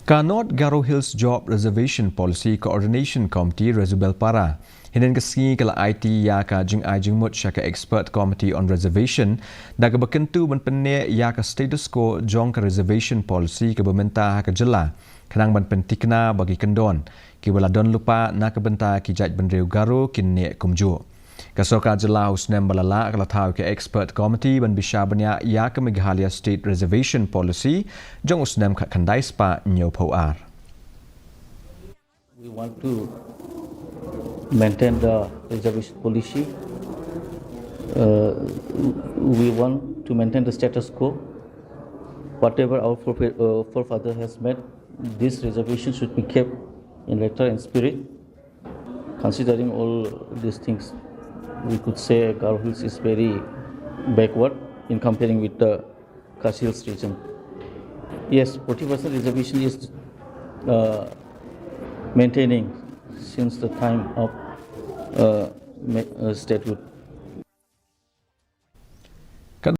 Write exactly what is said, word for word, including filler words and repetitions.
Ka North Garo Hills Job Reservation Policy Coordination Committee, Resubelpara, hynnin ka sngi ka la aiti ïa ka jingai jingmut sha ka Expert Committee on Reservation, da kaba kyntu ban pynneh ïa ka status quo jong ka Reservation Policy kaba mynta ha ka jylla, khnang ban pyntikna ba ki kyndon kiba la don lypa na ka bynta ki jaitbynriew Garo kin neh kumjuh. Ka sorkar jylla ha u snem ba la lah ka la thaw ïa ka Expert Committee ban bishar bniah ïa ka Meghalaya State Reservation Policy jong u snem khatkhyndai spah hynñiewphew ar. We want to maintain the reservation policy. Uh, we want to maintain the status quo. Whatever our foref- uh, forefather has made, this reservation should be kept in letter and spirit. Considering all these things, we could say Garo Hills is very backward in comparing with the Khasi Hills region. Yes, forty percent reservation is uh, maintaining since the time of uh, ma- uh, statehood.